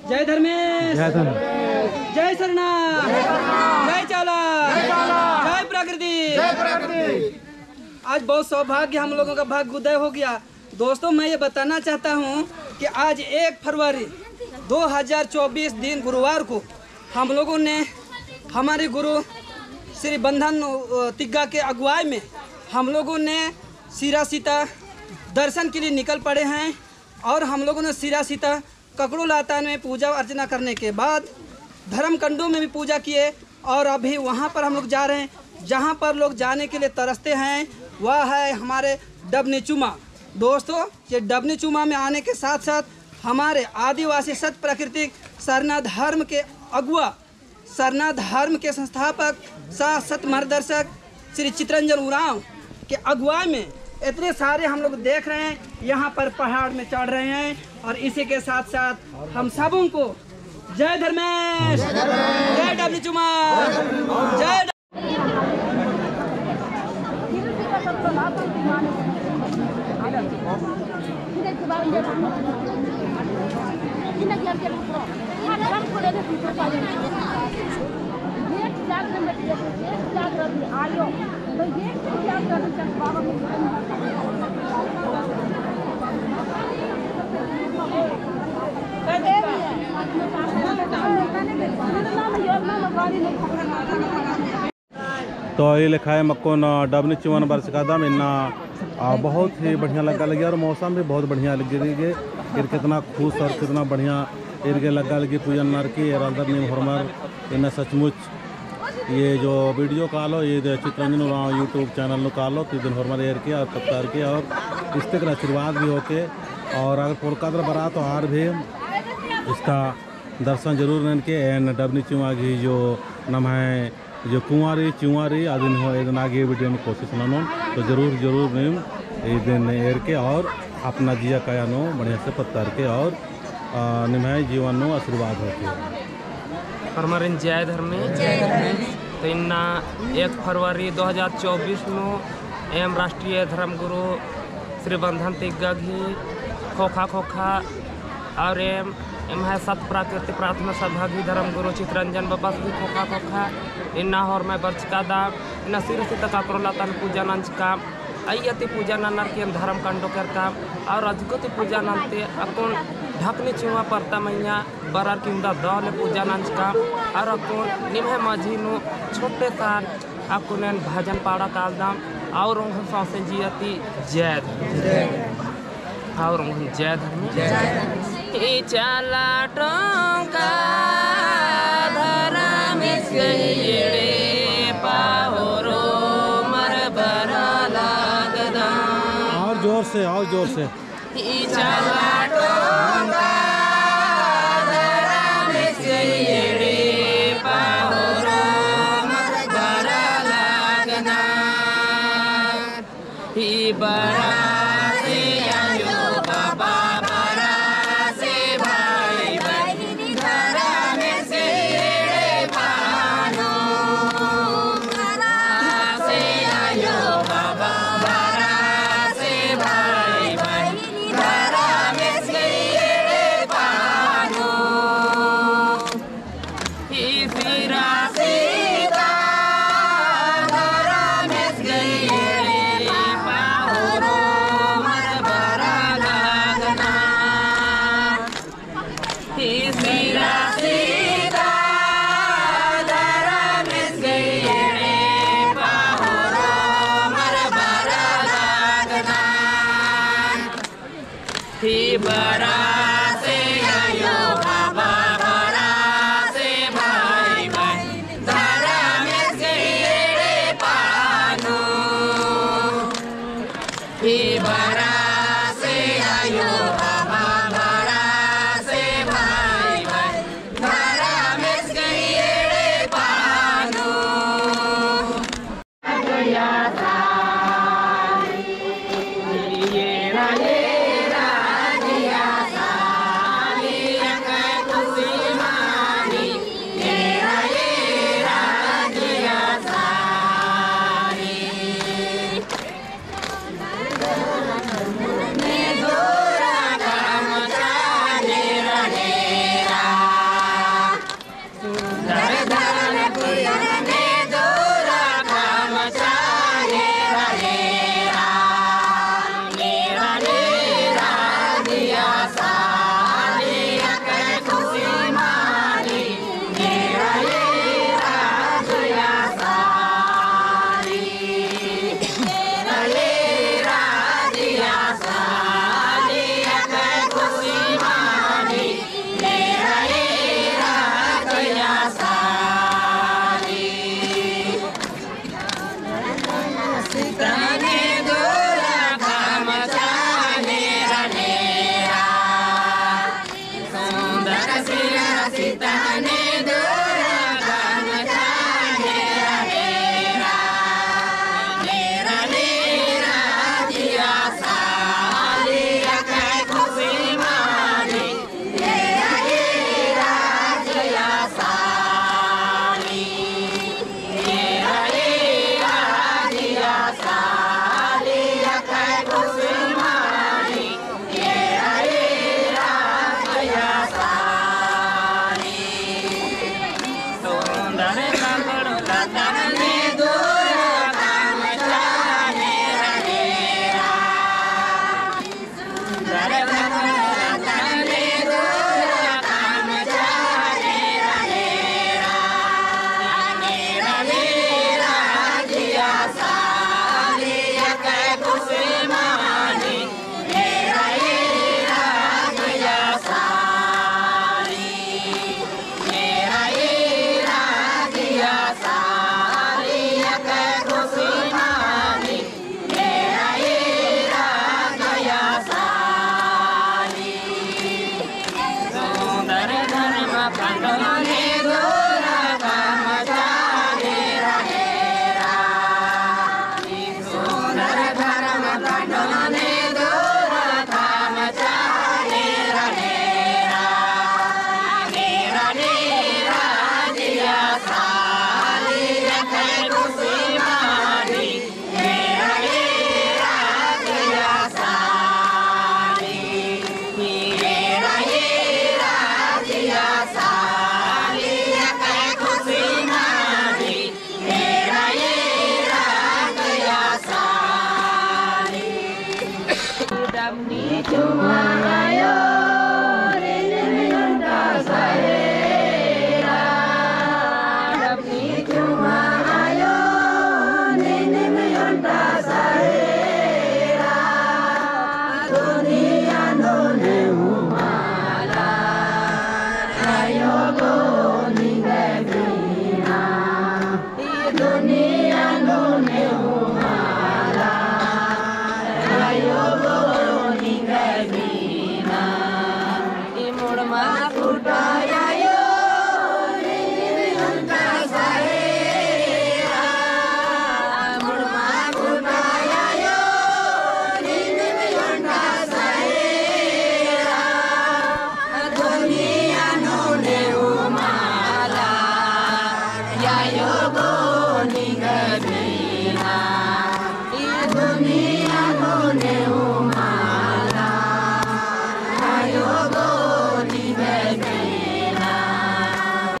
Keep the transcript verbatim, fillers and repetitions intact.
जय धर्मेस। जय धर्मेस। जय सरना। जय चाला। जय प्रकृति। आज बहुत सौभाग्य, हम लोगों का भाग्य उदय हो गया। दोस्तों, मैं ये बताना चाहता हूँ कि आज एक फरवरी दो हज़ार चउबीस दिन गुरुवार को हम लोगों ने हमारे गुरु श्री बंधन, अ, तिग्गा के अगुवाई में हम लोगों ने सिरासीता दर्शन के लिए निकल पड़े हैं और हम लोगों ने सिरासीता ककड़ो लातान में पूजा अर्चना करने के बाद धर्म कंडों में भी पूजा किए और अभी वहाँ पर हम लोग जा रहे हैं, जहाँ पर लोग जाने के लिए तरसते हैं, वह है हमारे डबनी चुमा। दोस्तों, ये डबनी चुमा में आने के साथ साथ हमारे आदिवासी सत प्राकृतिक सरना धर्म के अगुवा, सरना धर्म के संस्थापक सह सत मार्गदर्शक श्री चितरंजन उरांव के अगुवाई में इतने सारे हम लोग देख रहे हैं, यहाँ पर पहाड़ में चढ़ रहे हैं। और इसी के साथ साथ हम सबों को जय धर्मेस, जय डबनी चुमा, जय तो ई लेखाएम अक्कुन डबनी चुमन बरचकादम इन्ना, आ, बहुत ही बढ़िया लग्गा लगी और मौसम भी बहुत बढ़िया लग्गी रई गे। फिर कितना खुश और कितना बढ़िया ईर गे लग्गा लगी पूजन ननर की। एरा दरा नीम होरमर इन्ना सचमुच ये जो video कालो, ये चितरंजन उरांव YouTube channel नू कालो, तो इदिन होरमर एरके और पत्तारके और इस्ते कर आशीर्वाद भी होके, और अगर पोरका दरा बरा तो आर भी इसका दर्शन जरूर ननके। एन डबनी चुमा गही जो नम्है जो कुंवारी, चुंवारी, अदिन हो एदन आगे video में कोशिश ननोन, तो जरूर, जरूर नीम इदिन एरके और अपना जिया काया नू बढ़िया से पत्तारके और, आ, निम्है जीवन नू आशीर्वाद होके। होरमारिन जय धर्मेस। जय धर्मेस। तो इन्ना एक फरवरी दो हज़ार चउबीस नू एम राष्ट्रीय धर्मगुरु श्री बंधन तिग्गा गही ख़ोख़ा ख़ोख़ा और एम, एम्है सत प्राकृतिक प्रार्थना सभा गही धर्मगुरु चितरंजन बाबस गही ख़ोख़ा ख़ोख़ा इन्ना होरमर बरचकादम, इन्ना सिरसिता ककड़ो लातान पूजा नंजकम। अइय्या ती पूजा ननर की एन धर्म कंडो केरकम और अजगो ती पूजा नन्ते अक्कुन ढकनी चुमा परता मइय्याँ बरर की उन्दा दव ले पूजा नंजकम और अक्कुन निम्है मझी नू छोटे तान अक्कुन एन भजन पाड़ा कालदम और ओंगोन सौंसे जिया ती जय धर्म। और ओंगोन जय धर्म। जय धर्म। ई चाला टोंका धर्मेस गही एड़पा होरमर बरआ लगदम। और जोर से, और जोर से। ई चाला टोंका धर्मेस गही एड़पा होरमर बरआ लगदम। ई बरआ से आयो बाबा, बरआ से भाई बहिन, धर्मेस गही एड़पा नू। बरआ से आयो बाबा, बरआ से भाई बहिन, धर्मेस गही एड़पा नू। ई सिरसिता धर्मेस गही एड़पा होरमर बरआ लगदम। ई सिरसिता धर्मेस गही एड़पा होरमर बरआ लगदम। ई बरआ से आयो बाबा, बरआ से भाई बहिन, धर्मेस गही एड़पा नू। ई बरआ से आयो बाबा, बरआ से भाई बहिन, धर्मेस गही एड़पा नू।